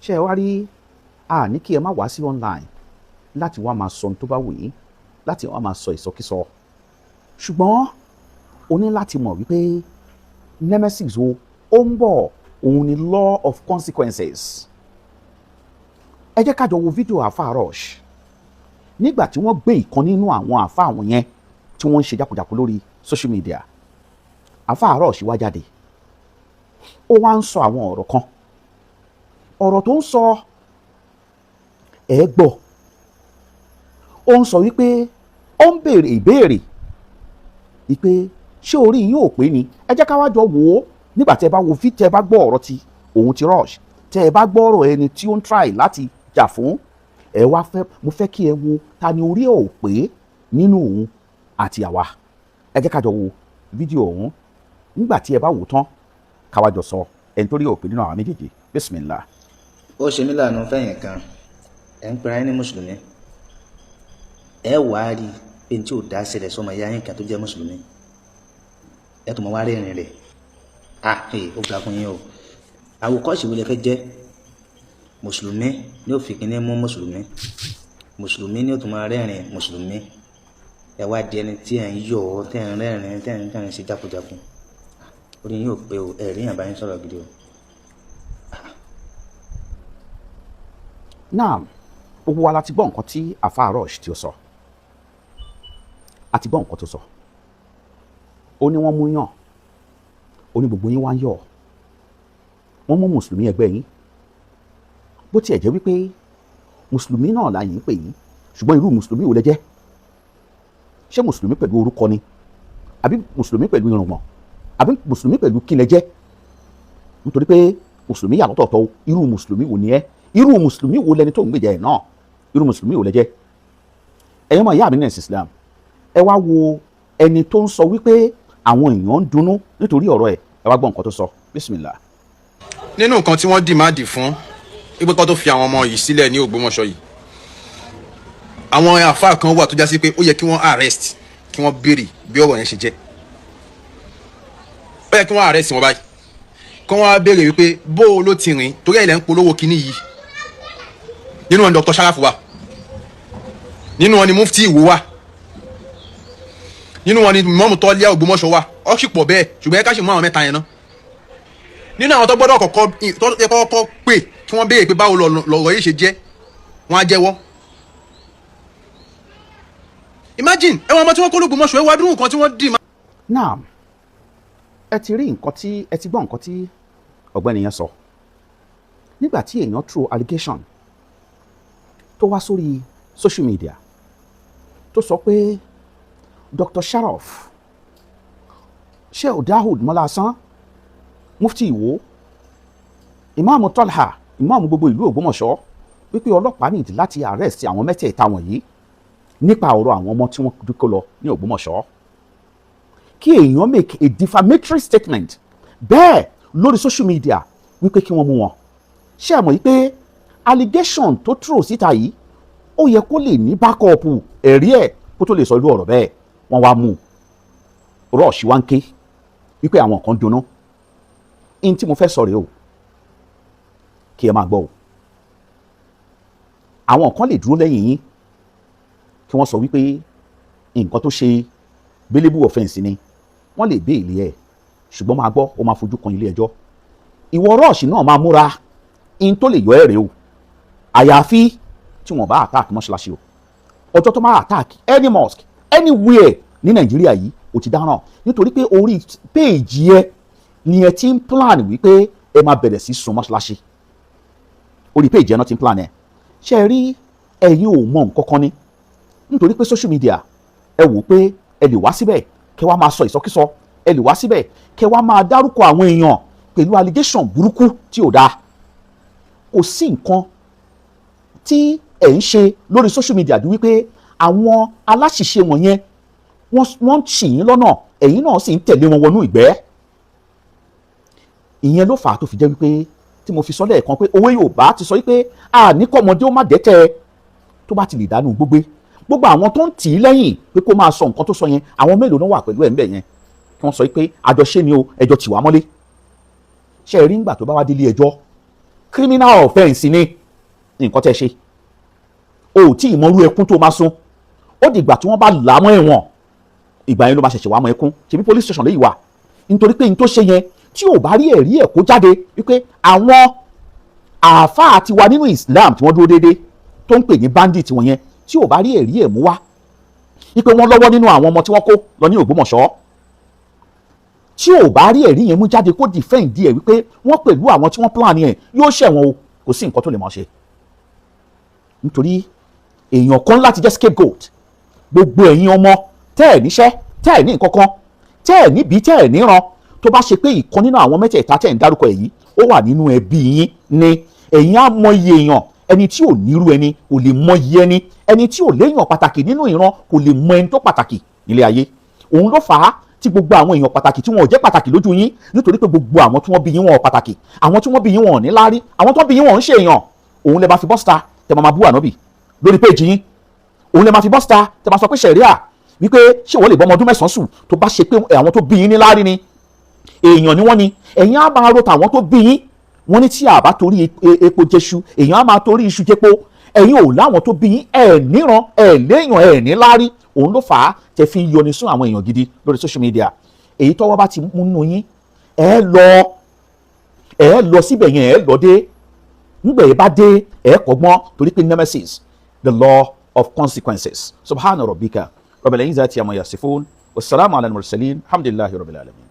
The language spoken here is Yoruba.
Ṣé ẹ wá rí, a ní kí ẹ má wá sí online láti wá máa sọ ohun tó bá wù yín, láti wá máa sọ ìsọkísọ, ṣùgbọ́n o ní láti mọ̀ wípé nemesis o ó ń bọ̀, òun ni law of consequences. Ẹ jẹ́ ká jọ wo fídíò àáfàá Rush nígbà tí wọ́n gbé ìkan nínú àwọn àáfàá àwọn yẹn tí wọ́n ń ṣe jákujàku lórí social media. Àáfàá Rush wá jáde, ó wá ń sọ àwọn ọ̀rọ̀ kan. Ọ̀rọ̀ tó ń sọ, ẹ gbọ́, ó ń sọ wípé ó ń béèrè ìbéèrè wípé ṣé orí yín ò pé ni? Ẹ jẹ́ ká wá jọ wò ó. Nígbà tí ẹ bá wo fi, tẹ́ ẹ bá gbọ́ ọ̀rọ̀ ti òun ti Rush, tẹ́ ẹ bá gbọ́ ọ̀rọ̀ ẹni tí ó ń try láti jà fún ẹ, wá fẹ́, mo fẹ́ kí ẹ wo ta ni orí ẹ̀ ò pé nínú òun àti àwa. Ẹ jẹ́ ká jọ wo fídíò ọ̀hún. Nígbà tí ẹ bá wò tán, ká wá jọ sọ ẹni tó rí ò pé nínú àwọn méjèèjì. Bismillah. Ó ṣe mí láàánú fẹ̀yìn kan. Ẹ̀ ń pera yín ní mùsùlùmí, ẹ wà á rí i pé ní tí ò dá ṣẹlẹ̀ sọmọ ìyá yín kan tó jẹ́ mùsùlùmí, ẹ tó mọ wá rẹ́rìn rẹ̀. À ó ga fún yín o. Àwòkọ́ṣe wo lẹ fẹ́ jẹ́? Mùsùlùmí ní ó fi kíní mú mùsùlùmí, mùsùlùmí ní ó tún máa rẹ́rìn mùsùlùmí. Ẹ wá di ẹni tí ẹ̀ ń yọ̀ ọ́, tẹ́ ẹ̀ ń rẹ́rìn, tẹ́ ẹ̀ ń ṣe jákujáku. Orí yín ò pé o. Ẹ̀ rí yàn bá yín sọ̀rọ̀ gidi o. Náà gbogbo wa la ti gbọ́ nǹkan tí àáfàá Rush tí ó sọ. A ti gbọ́ nǹkan tó sọ. Ó ní wọ́n mú yàn, ó ní gbogbo yín wá ń yọ̀. Wọ́n mú mùsùlùmí ẹgbẹ́ yín, bó tiẹ̀ jẹ́ wípé mùsùlùmí náà la yín pè yín, ṣùgbọ́n irú mùsùlùmí wo lẹ jẹ́? Ṣé mùsùlùmí pẹ̀lú orúkọ ni, àbí mùsùlùmí pẹ̀lú irùngbọ̀n, àbí mùsùlùmí pẹ̀lú kí lẹ jẹ́? Nítorí pé mùsùlùmí yà lọ́tọ̀ọ̀tọ̀ o. Irú mùsùlùmí wo ni ẹ́? Irú mùsùlùmí wo lẹni tó ń gbèjà ẹ̀ náà? Irú mùsùlùmí wo lẹ jẹ́? Ẹ̀yin ọmọ ìyá mi ní ẹ̀sìn Islam, ẹ wá wo ẹni tó ń sọ wípé àwọn èèyàn ń dunnú nítorí ọ̀rọ̀ ẹ̀. Ẹ wá gbọ́ nǹkan tó sọ. Bismillah. Nínú nǹkan tí wọ́n demand fún wípé kó tó fi àwọn ọmọ yìí sílẹ̀ ní Ògbómọ̀ṣọ́ yìí, àwọn àfáà kan wà tó já sí pé ó yẹ kí wọ́n arrest, kí wọ́n béèrè bí ọ̀rọ̀ yẹn ṣe jẹ́. Ó yẹ kí wọ́n arrest wọn báyìí, kí wọ́n á béèrè wípé bó o ló ti rìn, torí ẹ̀ lẹ́ ń polówó kinní yìí. Nínú wọn ni Dr. Sharaf wà, nínú wọn ni Mufti Ìwó wà, nínú wọn ni Mọ́mù Tọ́líà Ògbómọ̀ṣọ́ wà. Ó sì pọ̀ bẹ́ẹ̀, ṣùgbọ́n ẹ ká sì mú àwọn mẹ́ta yẹn ná. Nínú àwọn tó gbọ́dọ̀ kọ́kọ́ tó yẹ kọ́kọ́ pè kí wọ́n béèrè pé báwo lọ̀rọ̀ yìí ṣe jẹ́, wọ́n á jẹ́wọ́. Imagine, ẹ wọn ọmọ tí wọ́n kó l'Ógbómọ̀ṣọ́, ẹ wá dúró nǹkan tí wọ́n dì má. Náà ẹ ti rí nǹkan tí ẹ ti gbọ́, nǹkan tí ọ̀gbẹ́ni yẹn sọ. Nígbà tí èèyàn throw allegation tó wá sórí social media, tó sọ pé Dr. Sharaf, Sheikh Dahud Mọ́lásán, Mufti Ìwó, Ìmáàmù Tọ́lá, ìmáàmù gbogbo ìlú Ògbómọ̀ṣọ́, wípé ọlọ́pàá nídìí láti arrest àwọn mẹ́tẹ̀ẹ̀ta wọ̀nyí nípa ọ̀rọ̀ àwọn ọmọ tí wọ́n kó lọ ní Ògbómọ̀ṣọ́, kí èèyàn make a defamatory statement bẹ́ẹ̀ lórí social media wípé kí wọ́n mú wọn, ṣé ẹ mọ̀ wípé allegation tó throw síta yìí, ó yẹ kó lè ní backup ẹ̀rí ẹ̀ kó tó lè sọ irú ọ̀rọ̀ bẹ́ẹ̀? Wọ́n wá mú un. Rush wá ń ké wípé àwọn kan dunnú. In tí mo fẹ́ sọ rèé o, kí ẹ máa gbọ́ o. Àwọn kan lè dúró lẹ́yìn yín kí wọ́n sọ wípé nǹkan tó ṣe bailable offence ni, wọ́n lè bail ẹ̀, ṣùgbọ́n máa gbọ́, ó máa fojú kan ilé ẹjọ́. Ìwọ Rush náà máa múra in tó lè yọ ẹ́ rèé o, àyàfi tí wọ́n bá attack mọ́ṣáláṣí o. Ọjọ́ tó máa attack any mosque anywhere ní Nàìjíríà yìí, ó ti dáràn, nítorí pé orí péèjì ẹ ni ẹ ti ń plan wípé ẹ máa bẹ̀rẹ̀ sí sun mọ́ṣáláṣí. Orí péèjì ẹ náà ti ń plan ẹ. Ṣe ẹ rí, ẹ̀yin ò mọ nǹkan kan ni, nítorí pé social media, ẹ wò pé ẹ lè wá síbẹ̀ kẹ wá máa sọ ìsọkísọ, ẹ lè wá síbẹ̀ kẹ wá máa dárúkọ àwọn èèyàn pẹ̀lú allegation burúkú tí ò dáa. Kò sí nǹkan tí ẹ̀ ń ṣe lórí social media ju wípé àwọn aláṣìṣe wọ̀nyẹn, wọ́n ń ṣì yín lọ́nà, ẹ̀yin náà sì ń tẹ̀lé wọn wọnú ìgbẹ́. Ìyẹn ló fà á tó fi jẹ́ wípé tí mo fi sọ lẹ́ẹ̀kan pé òwe Yorùbá ti sọ wípé àníkọ́mọdé ó má dẹ́tẹ̀, tó bá ti lè dánú gbógbé. Gbogbo àwọn tó ń tì í lẹ́yìn pé kó máa sọ nǹkan tó sọ yẹn, àwọn mélòó ló wà pẹ̀lú ẹ̀ ń bẹ̀ yẹn kí wọ́n sọ pé àjọṣe ni o, ẹjọ́ tì wá mọ́lé? Ṣe é rí, ńgbà tó bá wá délé ẹjọ́, Criminal offence ni nǹkan tẹ́ ṣe. O ò tí ì mọrú ẹkún tó máa sun. Ó dìgbà tí wọ́n bá là á mọ́ ẹ̀wọ̀n, ìgbà yẹn ló máa ṣẹ̀ṣẹ̀ wá mọ́ ẹkún. Ṣebí police station léyìí wà. Nítorí pé n tó ṣe yẹn, tí ò bá rí ẹ̀rí ẹ̀ kó jáde wípé àwọn àáfàá ti wà nínú Islam tí wọ́n dúró déédéé tó ń pè ní bandit wọn yẹn, tí ò bá rí ẹ̀rí ẹ̀ mú wá wípé wọ́n lọ́wọ́ nínú àwọn ọmọ tí wọ́n kó lọ ní Ògbómọ̀ṣọ́, tí ò bá rí ẹ̀rí yẹn mú jáde kó defend ẹ̀ wípé wọ́n pẹ̀lú àwọn tí wọ́n plan yẹn, yóò ṣẹ̀wọ̀n o. Kò sí nǹkan tó lè máa ṣe, nítorí èèyàn kan láti jẹ́ scapegoat. Gbogbo ẹ̀yin ọmọ tẹ́ ẹ̀ níṣẹ́, tẹ́ ẹ̀ ní nǹkan kan, tẹ́ ẹ̀ níbi, tẹ́ ẹ̀ níran, tó bá ṣe pé ìkan nínú àwọn mẹ́tẹ̀ẹ̀ta tẹ́ ẹ̀ ń dárúkọ èyí ó wà nínú ẹbí yín ni, ẹ̀yin á mọ iye èèyàn. Ẹni tí ò nírú ẹni kò lè mọ iye ẹni. Ẹni tí ò léèyàn pàtàkì nínú ìran kò lè mọ ẹni tó pàtàkì nílé ayé. Òun ló fà á tí gbogbo àwọn èèyàn pàtàkì tí wọn ò jẹ́ pàtàkì lójú yín, nítorí pé gbogbo àwọn tí wọ́n bí yín, wọn ò pàtàkì. Àwọn tí wọ́n bí yín, wọn ò ní láárí. Àwọn tí wọ́n bí yín, wọn ò ń ṣe èèyàn. Òun lè máa fi bọ́sítà tẹ máa bú ànábì lórí péjì yín. Òun lè máa fi bọ́sítà tẹ máa sọ pé ṣẹ̀ríà wípé ṣé wọ́n lè bọ́ ọmọ ọdún 9 sùn. Tó bá ṣe pé àwọn tó bí yín ní láárí ni, èèyàn ni wọ́n ni, ẹ̀yin á máa ro tàwọn tó bí yín. Wọ́n ní tí a bá torí epo jẹṣu, èèyàn á máa torí iṣu jẹpo. Ẹ̀yin ò láwọn tó bí yín, ẹ̀ níran, ẹ̀ léèyàn, ẹ̀ ní láárí. Òun ló fà á tẹ fi ń yọni sún àwọn èèyàn gidi lórí social media. Èyí tọ́wọ́ bá ti múnú yín, ẹ lọ síbẹ̀ yẹn, ẹ lọ dé. Ńgbẹ̀ yẹn bá dé, ẹ kọ́gbọ́n, torí pé nemesis, the law of consequences. Subhana rabbika rabbil izzati amma yasifun, wasalaamu ala al-mursalin, alhamdulillahi rabbil alamin.